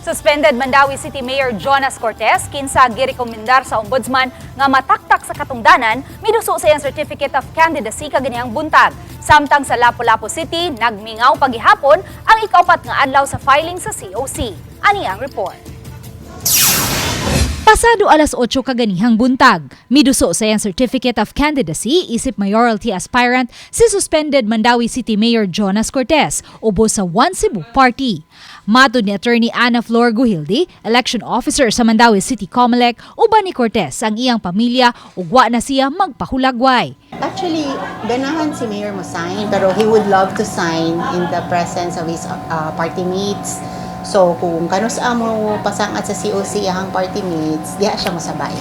Suspended Mandaue City Mayor Jonas Cortes, kinsa girekomendar sa Ombudsman nga mataktak sa katungdanan, miduso sa iyang Certificate of Candidacy kaganihang buntag. Samtang sa Lapu-Lapu City, nagmingaw pagihapon ang ikaupat nga adlaw sa filing sa COC. Ani ang report. Pasado alas 8 kaganihang buntag, miduso sa iyang Certificate of Candidacy isip mayoralty aspirant si suspended Mandaue City Mayor Jonas Cortes ubos sa One Cebu Party. Matod ni Attorney Ana Flor Guhildi, election officer sa Mandaue City COMELEC, uban ni Cortes ang iyang pamilya ug wa na siya magpahulagway. Actually, ganahan si Mayor mo sign, pero he would love to sign in the presence of his party mates. So, kung kanus-a mo pasangat sa COC iyang party mates, diha siya mosabay.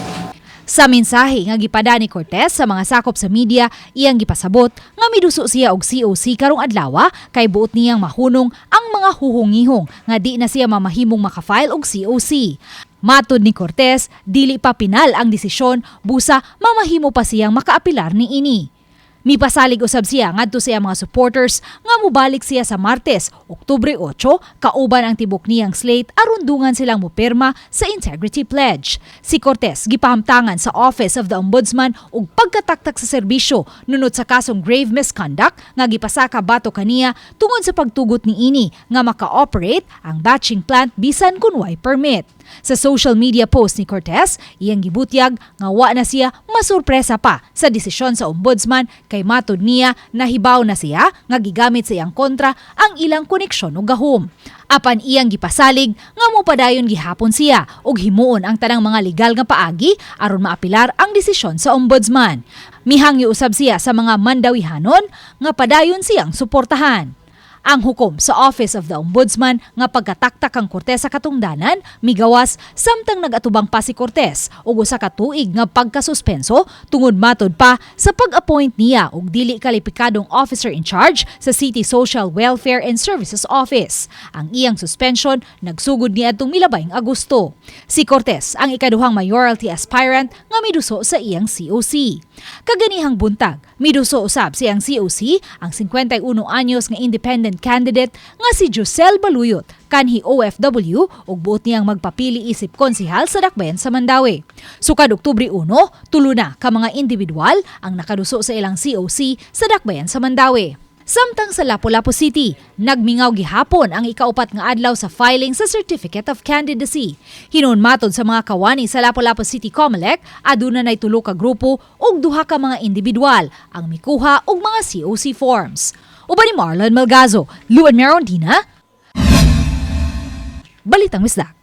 Sa mensahe nga gipada ni Cortes sa mga sakop sa media, iyang gipasabot nga miduso siya og COC karong adlaw kay buot niyang mahunong ang mga huhungihong nga di na siya mamahimong makafile og COC. Matod ni Cortes, dili pa pinal ang desisyon busa mamahimo pa siyang makaapilar niini. Mipasalig usab siya ngadto sa iyang mga supporters nga mobalik siya sa Martes, Oktubre 8, kauban ang tibok niyang slate aron dungan silang mopirma sa Integrity Pledge. Si Cortes gipahamtangan sa Office of the Ombudsman og pagkataktak sa serbisyo nunot sa kasong grave misconduct nga gipasaka batok kaniya tungod sa pagtugot niini nga maka-operate ang batching plant bisan kun way permit. Sa social media post ni Cortes, iyang gibutyag nga wa na siya masurpresa pa sa desisyon sa Ombudsman kay matod niya nahibaw na siya nga gigamit sa iyang kontra ang ilang koneksyon og gahom. Apan iyang gipasalig nga mopadayon gihapon siya ug himuon ang tanang mga legal nga paagi aron maapilar ang desisyon sa Ombudsman. Mihangyo usab siya sa mga Mandawihanon nga padayon siyang suportahan. Ang hukom sa Office of the Ombudsman nga pagkataktak kang Cortes sa katungdanan migawas samtang nagatubang pa si Cortes og usa ka tuig nga pagkasuspenso tungod matod pa sa pag-appoint niya og dili kalipikadong officer in charge sa City Social Welfare and Services Office. Ang iyang suspension nagsugod niadtong milabayng Agosto. Si Cortes ang ikaduhang mayoralty aspirant nga miduso sa iyang COC. Kaganihang buntag, miduso usab sa iyang COC ang 51 anyos nga independent candidate nga si Josel Baluyot kanhi OFW ug buot niyang magpapili isip konsehal sa Dakbayan sa Mandaue. Sukad Oktubre 1, tulo na ka mga individual ang nakaduso sa ilang COC sa Dakbayan sa Mandaue. Samtang sa Lapu-Lapu City, nagmingaw gihapon ang ikaupat nga adlaw sa filing sa Certificate of Candidacy. Hinuon matod sa mga kawani sa Lapu-Lapu City COMELEC, aduna nay tulo ka grupo ug duha ka mga individual ang mikuha og mga COC forms. Uban ni Marlon Malgazo, Luan Merondina, Balitang Bisdak.